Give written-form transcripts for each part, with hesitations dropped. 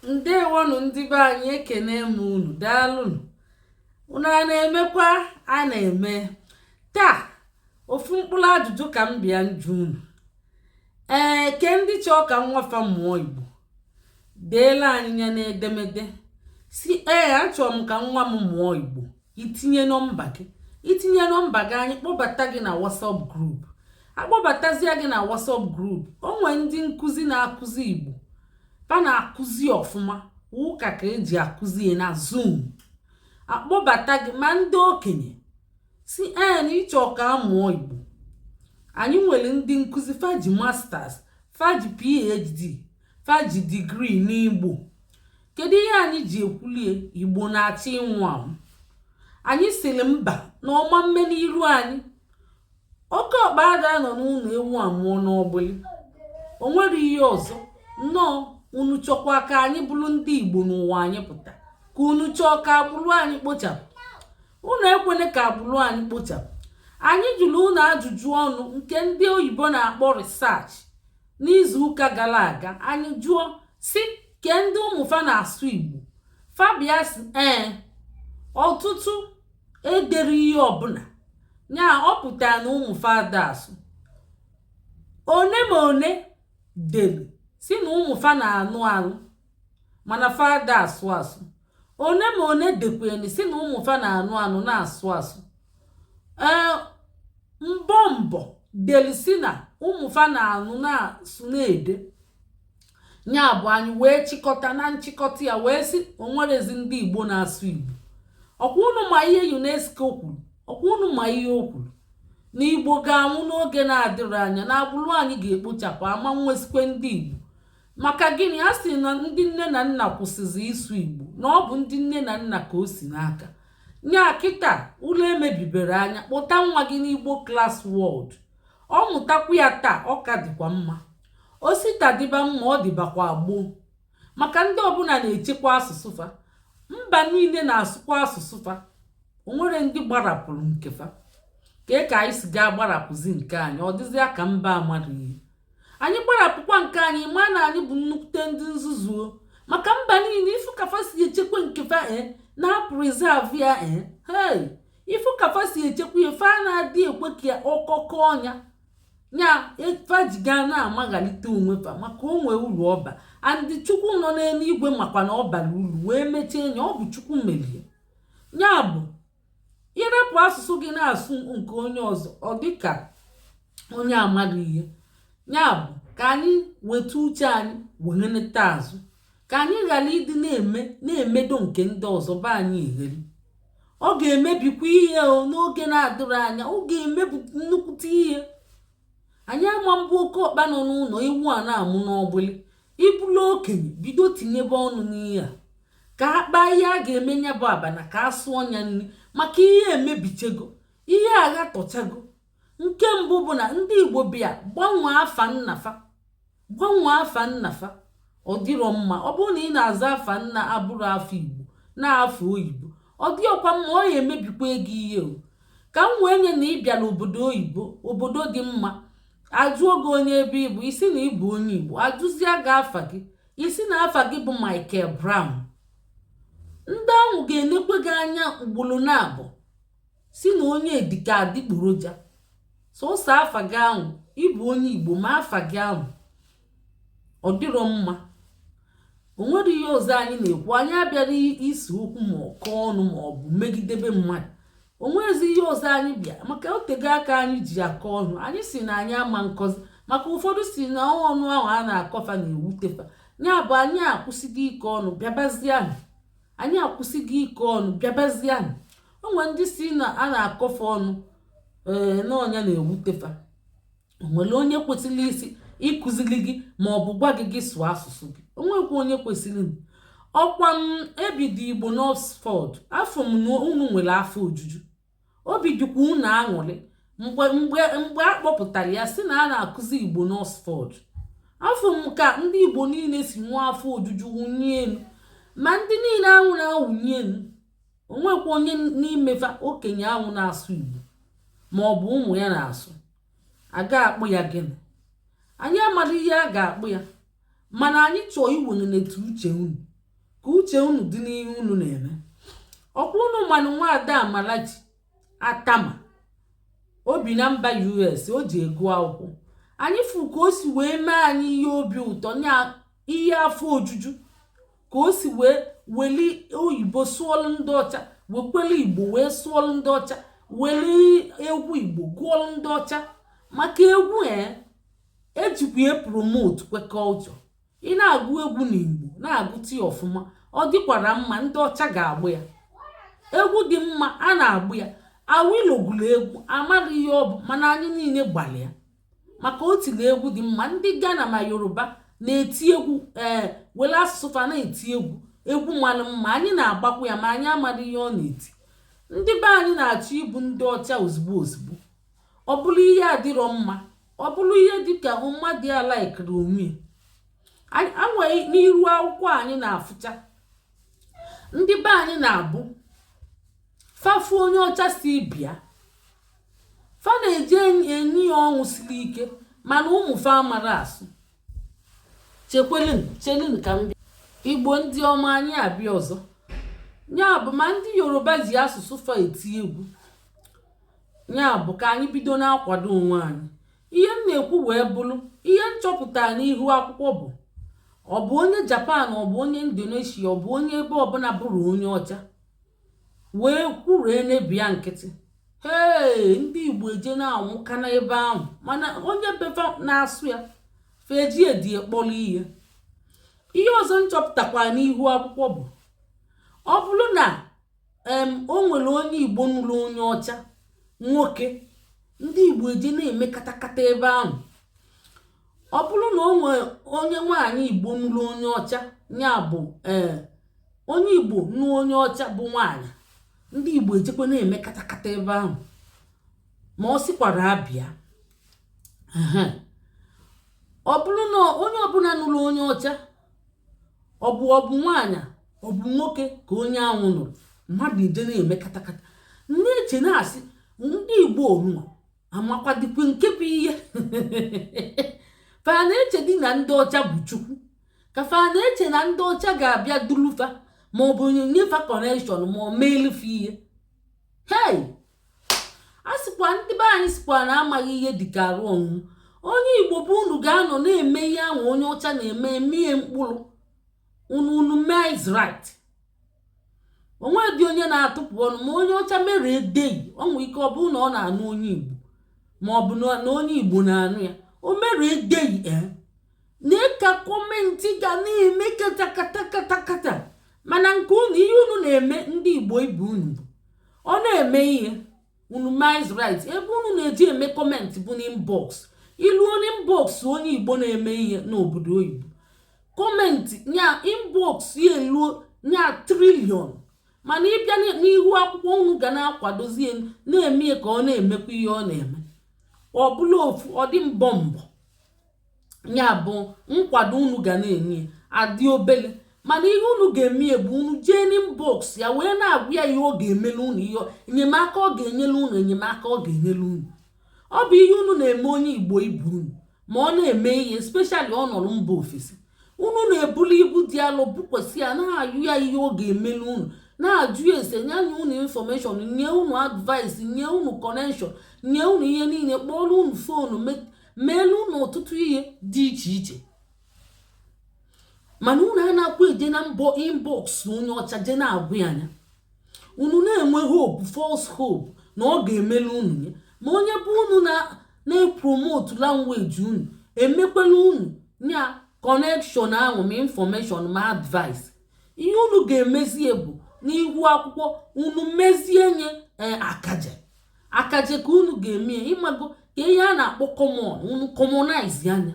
Ndewonụ ndị be anyị, ekene m unu, daalụnụ. Unu a na-emekwa a na-eme taa. Ofu mkpụrụ ajụjụ ka m bịa njụ unu. Ee, ke ndị chọọ ka nwa fa mụọ Igbo, deela anyị ya n'edemede, si ee, achọrọ m ka nwa m mụọ Igbo. Itinye nọmba gị, itinye nọmba gị, anyị kpọbata gị na WhatsApp group. Akpọbatazie gị na WhatsApp group, o nwee ndị nkụzi na-akụzi Igbo. Fa na-akụzi ọfụma, ụka ka eji akụzi ya na Zoom. Akpọbata gị, ma ndị okenye si ee na ịchọ ka a mụọ Igbo, anyị nwere ndị nkụzi faji masters, faji PhD, faji degree n'Igbo. Kedu ihe anyị ji ekwulie Igbo na-achọ ịnwụ anwụ? Anyị sịrị mba na ọma mme n'iru anyị. Oke ọkpa ada nọ n'ụlọ, ewu amụọ n'ọgbụlị. O nwere ihe ọzọ nnọọ unu chọkwa ka anyị bụrụ ndị Igbo n'ụwa anyị pụta, ka unu chọọ ka agbụrụ anyị kpochapụ? Unu ekwene ka agbụrụ anyị kpochapụ. Anyị jụrụ unu ajụjụ ọnụ nke ndị oyibo na-akpọ research n'izu ụka gara aga. Anyị jụọ si ke ndị ụmụfa na-asụ Igbo, fabia si ee, ọtụtụ edere ihe ọbụla nya ọ pụtara na ụmụfa ada asụ. One ma one dere si na ụmụfa na-anụ anụ, mana fa ada asụ asụ. One ma one dekwene si na ụmụfa na-anụ anụ, na-asụ asụ. Ee, mbọ mbọ dere si na ụmụfa na-anụ, na-asụ, na-ede. Ya bụ, anyị wee chịkọta na nchịkọta ya wee sị onwerezi ndị Igbo na-asụ Igbo. Ọkwa unu ma ihe UNESCO kwuru? Ọkwa unu ma ihe o kwuru? Na Igbo ga-anwụ n'oge na-adịrị anya, na agbụrụ anyị ga-ekpochapụ, ama nwesikwe ndị Igbo. Maka gịnị? A sị na ndị nne na nna kwụsịzi ịsụ Igbo, na ọ bụ ndị nne na nna ka o si n'aka nya. Kịta ụlọ emebibere anya, kpụta nwa gị n'Igbo Class World, ọ mụtakwu ya taa, ọ ka dịkwa mma. Osita dịba mma, ọ dịbakwa gboo, maka ndị ọbụla na-echekwa asụsụ fa. Mba niile na-asụkwa asụsụ fa. Onwere ndị gbarapụrụ nke fa kee ka anyị si gaa gbarapụzi nke anyị? Ọ dịzịa ka mba amara ihe. Anyị gbarapụkwa nke anyị, ma na anyị bụ nnukwute ndị nzuzuo, maka mba niile ifu ka fa si echekwa nke fa, e na preserve ya. E hey, ifu ka fa si echekwa ya, fa na-adị ekwe ka ọkọkọ ọnya nya fajiga na-amaghalite onwe fa, maka onwe uru ọba. Andị Chukwu nọ n'eluigwe makwa na ọ bara uru wee mechie ya. Ọ bụ Chukwu merie ya. Bụ ịrapụ asụsụ gị na-asụ nke onye ọzọ, ọ dịka onye amaghị ihe. Ya bụ, ka anyị weta uche anyị weneneta azụ, ka anyị ghara ịdị na-eme na-emedo nke ndị ọzọ be anyị egheri. Ọ ga-emebikwa ihe o n'oge na-adịrị anya. Ọ ga-emebi nnukwute ihe. Anyị ama mbụ oke ọkpa nọ n'ụlọ, ewu a na-amụ n'ọgbụlị. Ibulu okenye, bido tinyebe ọnụ n'ihe a, ka a kpaa ihe a ga-eme ya bụ abana, ka a sụọ ya nri, maka ihe emebichego, ihe aghatọchago. Nke mbụ bụ na ndị Igbo bịa gbanwee afa nnafa, gbanwee afa nnafa. Ọ dịrọ mma. Ọ bụrụ na ị na-aza afa nna abụrụ afọ Igbo na afọ oyibo, ọ dịọkwa mma. Ọ ya emebikwa ego ihe o ka m wee nye na ị bịara obodo oyibo, obodo dị mma. Ajụọ gị onye ebe ịbụ, isi na ịbụ onye Igbo. Ajụzie gị afa gị, isi na afa gị bụ Michael Brown. Ndị ahụ ga-enekwe gị anya ugboro na-abụ, si na onye dịka adịgboroja. Sọsọ afa gị ahụ, ịbụ onye Igbo, ma afa gị ahụ ọ dịrọ mma. O nwere ihe ọzọ anyị na-ekwu? Anyị abịara isi okwu ma ọ kọọ ọnụ ma ọ bụ megidebe mmadụ. O nwezi ihe ọzọ anyị bịa maka otego aka anyị ji akọ ọnụ. Anyị si na anyị ama nkọzi, maka ụfọdụ si na ọnụ ahụ a na-akọfa na-ewutefa. Ya bụ, anyị akwụsịgo ike ọnụ, bịabazianụ. Anyị akwụsịgo ike ọnụ, bịabazianụ. O nwere ndị si na a na-akọfe ọnụ, ee, n'ọnya na-ewutefa. O nwere onye kwesịrị isi ịkụziri gị ma ọ bụ gwa gị gị sụọ asụsụ gị? O nwekwa onye kwesịrị. Ọkwa m ebido Igbo n'Oxford, afọ m na unu nwere afọ ojuju, obi dịkwa unu aṅụrị mgbe a kpọpụtara ya si na a na-akụzi Igbo n'Oxford. Afọ m ka ndị Igbo niile si nwee afọ ojuju wunye elu, ma ndị niile anwụ na-awụnye elu. Onwekwa onye n'imefa okenye anwụ na-asụ Igbo ma ọ bụ ụmụ ya na-asụ. A ga-akpụ ya gịnị? Anyị amara ihe a ga-akpụ ya, mana anyị chọọ iwenenete uche unu. Ka uche unu dị n'ihe unu na-eme. Ọkwa unu manụ nwaada Amarachi Atama o bi na mba US, o ji ego akwụkwọ. Anyị fụ ka o si wee mee anyị ihe obi ụtọ, nya ihe afọ ojuju, ka o si wee weli oyibo sụọlụ ndị ọcha, wekwelu Igbo wee sụọlụ ndị ọcha, weli egwu Igbo gụọlụ ndị ọcha. Maka egwu ejikwa ya promote kwe culture. Ị na-agụ egwu n'Igbo, na-agụta ya ọfụma, ọ dịkwara mma, ndị ọcha ga-agbụ ya. Egwu dị mma, a na-agbụ ya. Awilo gụrụ egwu, amara ihe ọ bụ, mana anyị niile gbalịa maka o tiri egwu dị mma. Ndị Ghana ma Yoruba na-eti egwu, were asụsụ fa na-eti egwu, egwu mara mma, anyị na-agbakwa ya, ma anyị amara ihe ọ na-eti. Ndị be anyị na-achọ ịbụ ndị ọcha ozugbo ozugbo. Ọ bụrụ ihe adịrọ mma, ọ bụrụ ihe dịka mmadụ ya laikiri onwe ya anweghị. N'iru akwụkwọ anyị na-afụcha, ndị be anyị na-abụ fafu onye ọcha si bịa, fa na-eje enyi ya ọnwụ siri ike, mana ụmụ fa amara asụ. Chekwelin, chelin ka m bịa. Igbo ndị ọma, anyị abịa ọzọ. Ya bụ, ma ndị Yoruba ji asụsụ fa eti egwu. Ya bụ, ka anyị bido na-akwado onwe anyị. Ihe m na-ekwu wee bụrụ, ihe m chọpụtara n'ihu akwụkwọ bụ, ọ bụ onye Japan, ọ bụ onye Indonesia, ọ bụ onye ebe ọbụla bụrụ onye ọcha wee kwuru enebia nkịtị, hee, ndị Igbo eje na-anwụka n'ebe ahụ. Mana onye befa na-asụ ya, feji edi ekpọrọ ihe. Ihe ọzọ m chọpụtakwara n'ihu akwụkwọ bụ, ọ bụrụ na o nwere onye Igbo nụrụ onye ọcha nwoke, ndị Igbo eje na-eme katakata ebe ahụ. Ọ bụrụ na o nwere onye nwaanyị Igbo nụrụ onye ọcha, ya bụ, onye Igbo nụ onye ọcha bụ nwaanyị, ndị Igbo ejekwa na-eme katakata ebe ahụ. Ma ọ sịkwara abịa, ọ bụrụ na onye ọbụla nụrụ onye ọcha, ọ bụ nwaanyị, ọ bụ nwoke ka onye ahụ nụrụ, mmadụ eje na-eme katakata. Na-eche, na-asị, ndị Igbo onụwa amakwadikwe nke bụ ihe fa na-eche dị na ndị ọcha bụ Chukwu, ka fa na-eche na ndị ọcha ga-abịa dulufa, ma ọ bụ nyefa connection, ma ọ meelufe ihe. Hei, a sịkwa ndị be anyị sịkwa na amaghị ihe dịka arụ ọnwụ. Onye Igbo bụ unu ga-anọ na-eme ihe ahụ onye ọcha na-eme, emie mkpụrụ unu, unu mee is right. Onwe dị onye na-atụpụ ọnụ ma onye ọcha mere edeyi. Ọ nwere ike ọ bụrụ na ọ na-anụ onye Igbo, ma ọ bụ na onye Igbo na-anụ ya, o mere edeyi, na ka comment ga na-eme kata kata kata kata. Mana nke unu, ihe unu na-eme ndị Igbo ibe unu bụ, ọ na-eme ihe, unu miss right. Ebe unu na-eji eme comment bụ n'inbox. Iluo n'inbox onye Igbo na-eme ihe n'obodo oyibo, comment nya inbox ya eluo nya trillion. Mana ịbịa n'ihu akwụkwọ, unu ga na-akwadozie na-eme ka ọ na-emekwa ihe ọ na-eme. Ọ bụla ofu, ọ dị mbọ mbọ. Ya bụ, nkwado unu ga na-enye adị obele, mana ihe unu ga-eme bụ unu jee n'inbox ya wee na-agwa ya ihe ọ ga-emelu unu, ihe enyemaka ọ ga-enyelu unu, enyemaka ọ ga-enyelu unu. Ọ bụ ihe unu na-eme onye Igbo ibu unu ma ọ na-eme ihe, especially ọ nọrọ mba ofesi. Unu na-ebuli ibu dị alụ bukwesị ya, na-ayụ ya ihe ọ ga-emelu unu, na-ajụ ya ese, nye unu information, nye unu advice, nye unu connection, nye unu ihe niile, kpọrọ unu phone, meelu unu ọtụtụ ihe dị iche iche. Mana unu a na-akwa eje na mbọ inbox onye ọcha je na-agwa ya anya, unu na-enwe hope, false hope na ọ ga-emelu unu ya. Ma onye bụ unu na na-epromote language unu, emekwela unu nya connection ahụ, ma information ma advice. Ihe unu ga-emezie bụ n'ihu akwụkwọ unu mezie nye akaje akaje ka unu ga-eme. Ịmago ka ihe a na-akpọ common, unu commonize anya.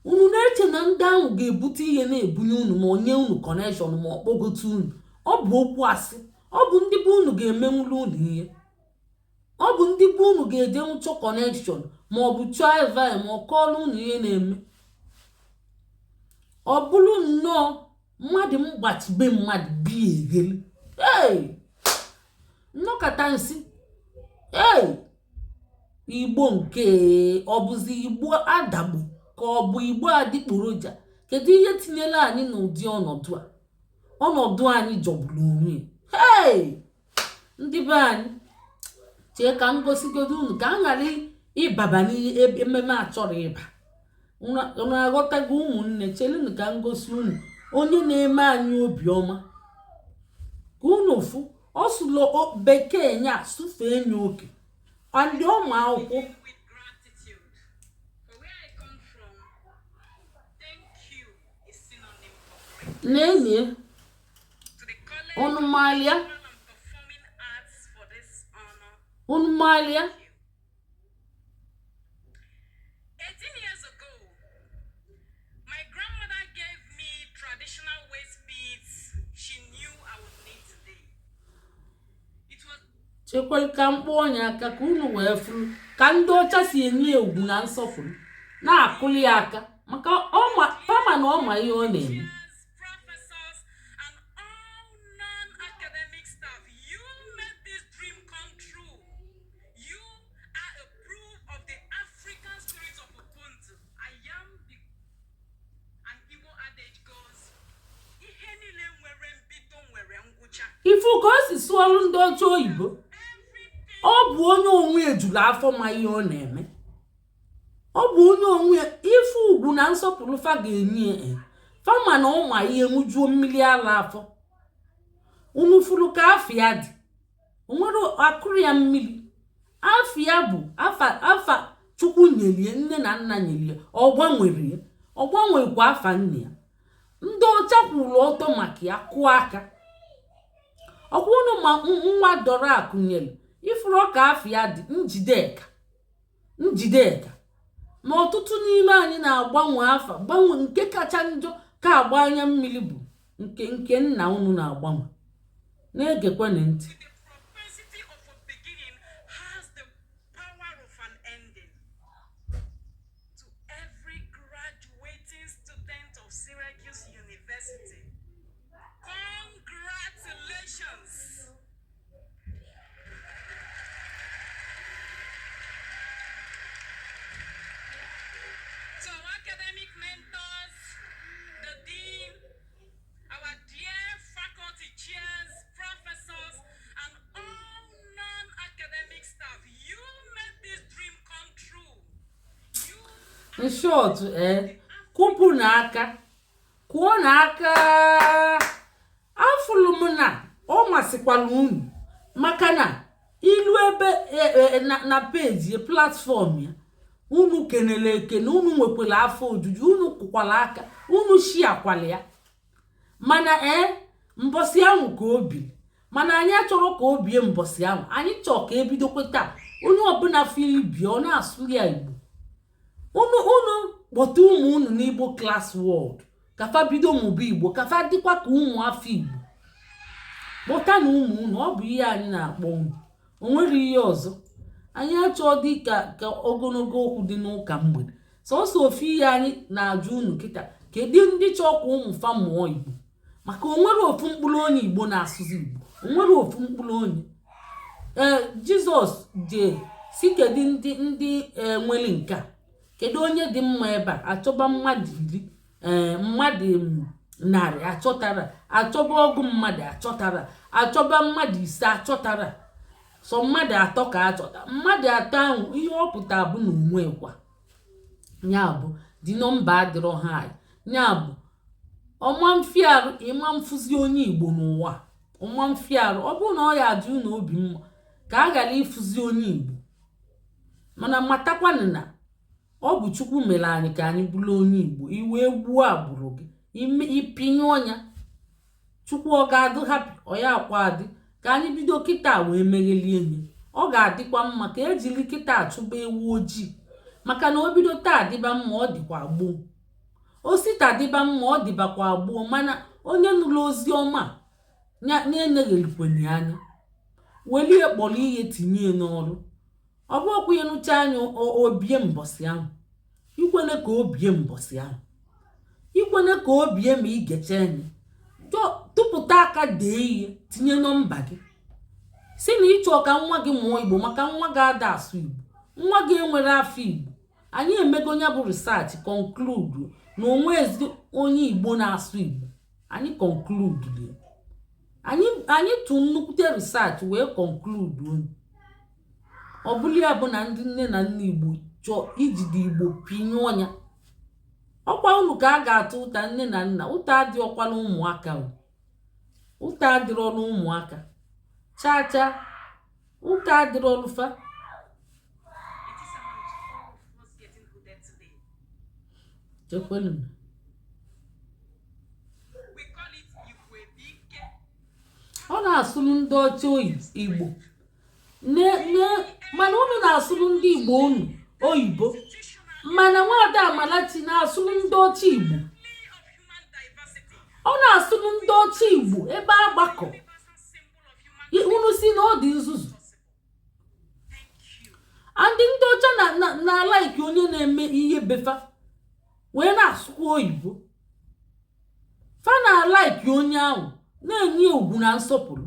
Unu na-eche na ndị ahụ ga-ebute ihe na-ebunye unu, ma onye unu connection, ma ọ kpọgote unu. Ọ bụ okwu asị. Ọ bụ ndị bụ unu ga-emenwulu unu ihe. Ọ bụ ndị bụ unu ga-eje chọ connection, ma ọ bụ chọọ advice, ma ọ kọọrọ unu ihe na-eme. Ọ bụrụ nnọọ mmadụ mgbachibe mmadụ bi eghele, ee, nnọkọta nsị, ee, Igbo nke ọ bụzi Igbo adagbo ka ọ bụ Igbo adịgboroja? Kedu ihe tinyere anyị n'ụdị ọnọdụ a? Ọnọdụ anyị jọgburu onwe. Hey, ndị be anyị, chee ka m gosigodo unu ka m ghara ịbaba n'ihe ememe a chọrọ ịba. Unu aghọtago, ụmụnne? Chelunu ka m gosi unu onye na-eme anyị obiọma, ka unu fụ. Ọ sụlụ bekee nya sụfee nya oke andị ụmụ akwụkwọ. With gratitude. For where I come from, thank you is synonym for great. Na-enye To the College unu of malia. Visual and Performing Arts for this honor. Unu malia. Thank you. 18 years ago, my grandmother gave me traditional waist beads she knew I would need today. It was Chekwelu ka m kpọọ onye aka ka unu wee fụrụ ka ndị ọcha si enye ya ugwu na nsọpụrụ, na-akụli ya aka, maka ọma fama na ọma ihe ọ na-eme. Teachers, professors, and all non-academic staff. You made this dream come true. You are a proof of the African spirit of Ubuntu. I am the an Igbo adage goes, "Ihe niile nwere mbido nwere ngwụcha." Ifu ka o si sụọlụ ndị ọcha oyibo. Everything Ọ bụ onye onwe ejuru afọ ma ihe ọ na-eme. Ọ bụ onye onwe ife ugwu na nsọpụrụ fa ga-enye ya fama na ụma ihe ṅụjuo mmiri ala afọ. Unu furu ka afọ ya dị, onwere akụrụ ya mmiri. Afọ ya bụ afa, afa Chukwu nyelie, nne na nna nyelie. Ọ gbanwere ya, ọ gbanwekwa afa nne ya. Ndị ọcha kwụrụ ọtọ maka ya, kụọ aka. Ọkwa unu ma nwa dọrọ akụnyere ifuru ọka, afọ ya dị Njideka, Njideka. Ma ọtụtụ n'ime anyị na-agbanwe afa, gbanwe. Nke kacha njọ ka agba anya mmiri bụ nke nna unu na-agbanwe. Na-egekwenụ ntị. With the propensity of a beginning has the power of an ending. To every graduating student of Syracuse University, congratulations! To our academic mentors, the dean, our dear faculty chairs, professors, and all non-academic staff, you made this dream come true. You In short, ee, kwụpụ n'aka, kwụọ n'aka. Afụlụ m na ọ masịkwala unu, maka na ilu ebe na peji platform ya, unu kenere ekene, unu nwekwara afọ ojuju, unu kụkwara aka, unu shiakwala ya. Mana ee, mbọsị ahụ ka o biri, mana anyị achọrọ ka o bie mbọsị ahụ. Anyị chọọ ka ebidokwe taa, onye ọbụla fili bie, ọ na-asụ ya Igbo. Unu kpọta ụmụ unu n'Igbo Class World ka fa bido mụba Igbo, ka fa dịkwa ka ụmụ afọ Igbo. Kpọta na ụmụ unu. Ọ bụ ihe anyị na-akpọ unu, o nwere ihe ọzọ anyị achọọ dị ka ogologo okwu dị n'ụka mgbede. Sọsọ ofu ihe anyị na-ajụ unu kịta: kedu ndị chọọ ka ụmụ fa mụọ Igbo? Maka o nwere ofu mkpụrụ onye Igbo na-asụzi Igbo, o nwere ofu mkpụrụ onye. Ee, Jizọs jee si kedu ndị nwere nke a, kedu onye dị mma ebe a? Achọba mmadụ 10, ee, mmadụ 100 achọtara, achọba ọgụ mmadụ achọtara, achọba mmadụ 5 achọtara. Sọ mmadụ 3 ka achọta. Mmadụ 3 ahụ, ihe ọ pụta bụ na onwe kwa ya bụ dị nọmba adịrọ ha. Ya bụ ọma mfiarụ ịma mfụzi onye Igbo n'ụwa, ọma mfiarụ. Ọ bụrụ na ọ ya adị unu obi mma ka a ghara ịfụzi onye Igbo, mana matakwanụ na ọ bụ Chukwu mere anyị ka anyị bụrụ onye Igbo. Iwee gbuo agbụrụ gị, ịpịnye ọnya Chukwu, ọ ga-adị happy? Ọ ya akwa adị. Ka anyị bido kịta wee meghelie ihe, ọ ga-adịkwa mma ka ejiri kịta achụba ewu ojii, maka na o bido taa dịba mma, ọ dịkwa gboo. Osita dịba mma, ọ dịbakwa gboo. Mana onye nụrụ ozi ọma na-enyeghelikwene anya, welie kpọrọ ihe, tinye n'ọrụ. Ọ bụ okwu ịnụcha anya obie mbọsị ahụ, ikwene ka o bie mbọsị ahụ, ikwene ka o bie. Ma igecha enyi, tụpụta aka, dee ihe, tinye nọmba gị, si na ịchọ ka nwa gị mụọ Igbo, maka nwa gị ada asụ Igbo, nwa gị enwere afọ Igbo. Anyị emego ya bụ research, conclude na onwe ezi onye Igbo na-asụ Igbo. Anyị conclude anyị tụ nnukwute research wee conclude unu. Ọ bụrụ ya bụ na ndị nne na nna Igbo chọọ ijide Igbo pinye ọnya, ọkwa unu ka a ga-atụ ụta. Nne na nna, ụta adị ọkwala ụmụaka o. Ụta adịrọla ụmụaka chaa chaa, ụta adịrọlụ fa. It is about all of us getting hooded today. Chekwelu. We call it Igwebike. Ọ na-asụrụ ndị ọcha oyi Igbo mana unu na-asụrụ ndị Igbo unu oyibo. Institutional Mana nwada Amarachi na-asụrụ ndị ọcha Igbo. of human diversity. Ọ na-asụrụ ndị ọcha Igbo ebe agbakọ. Universal symbol of human Unu si na ọ dị nzuzu. possible. Thank you. Andị ndị ọcha na like onye na-eme ihe befa wee na-asụkwa oyibo, fa na like onye ahụ na-enye ugwu na nsọpụrụ.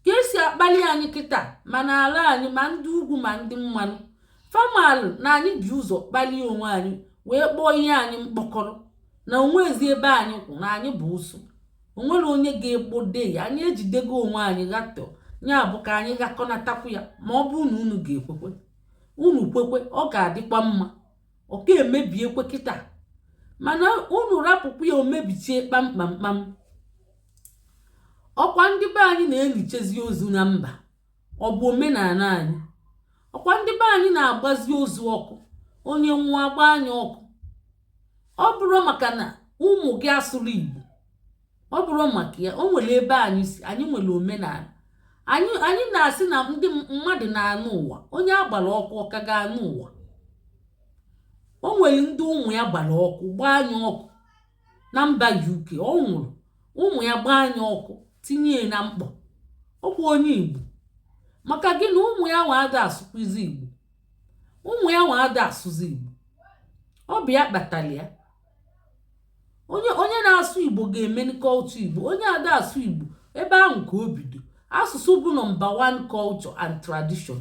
Ka esi akpali anyị kịta, ma n'ala anyị, ma ndị ugwu ma ndị mmanụ, famalụ na anyị ji ụzọ kpalie onwe anyị wee kpọọ ihe anyị mkpọkọrọ na onwezi ebe anyị kwụ na anyị bụ ụsụ. Onwere onye ga-ekpode ya. Anyị ejidego onwe anyị ghatọ ya bụ ka anyị ghakọnatakwu ya. Ma ọ bụrụ na unu ga-ekwekwe, unu kwekwe, ọ ga-adịkwa mma. Ọ ka emebiekwe kịta, mana unu rapụkwa ya, omebichie kpamkpamkpam. Ọkwa ndị be anyị na-elichezi ozu na mba, ọ bụ omenala anyị. Ọkwa ndị be anyị na-agbazi ozu ọkụ, onye nwụọ agba anya ọkụ. Ọ bụrụ maka na ụmụ gị asụrụ Igbo, ọ bụrụ maka ya, o nwere ebe anyị si. Anyị nwere omenala anyị. Anyị na-asị na ndị mmadụ na-anụ ụwa, onye agbara ọkụ ọ ka ga-anụ ụwa. O nwere ndị ụmụ ya gbara ọkụ, gbaa anya ọkụ na mba UK. Ọ nwụrụ, ụmụ ya gbaa anya ọkụ, tinye ya na mkpọ. Ọkwa onye Igbo. Maka gị na ụmụ ya nwa ada asụkwizi Igbo, ụmụ ya nwa ada asụzi Igbo. Ọ bụ ya kpatara ya. Onye na-asụ Igbo ga-eme culture Igbo. Onye ada asụ Igbo, ebe ahụ ka o bido. Asụsụ bụ number one culture and tradition.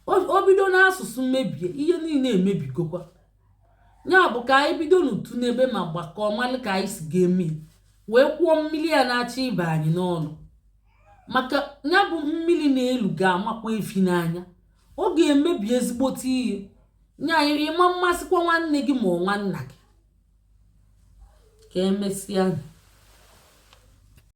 O bido n'asụsụ mebie, ihe niile emebigokwa. Ya bụ ka anyị bido n'utu n'ebe ma gbakọọ malụ ka anyị si ga-eme ya, wee kwụọ mmiri a na-achọ ịba anyị n'ọnụ. Maka ya bụ mmiri na-elu ga-amakwa efi n'anya, ọ ga-emebi ezigbote ihe nye anyị. Ịma mmasịkwa nwanne gị ma ọ nwanna gị. Ka emesịa.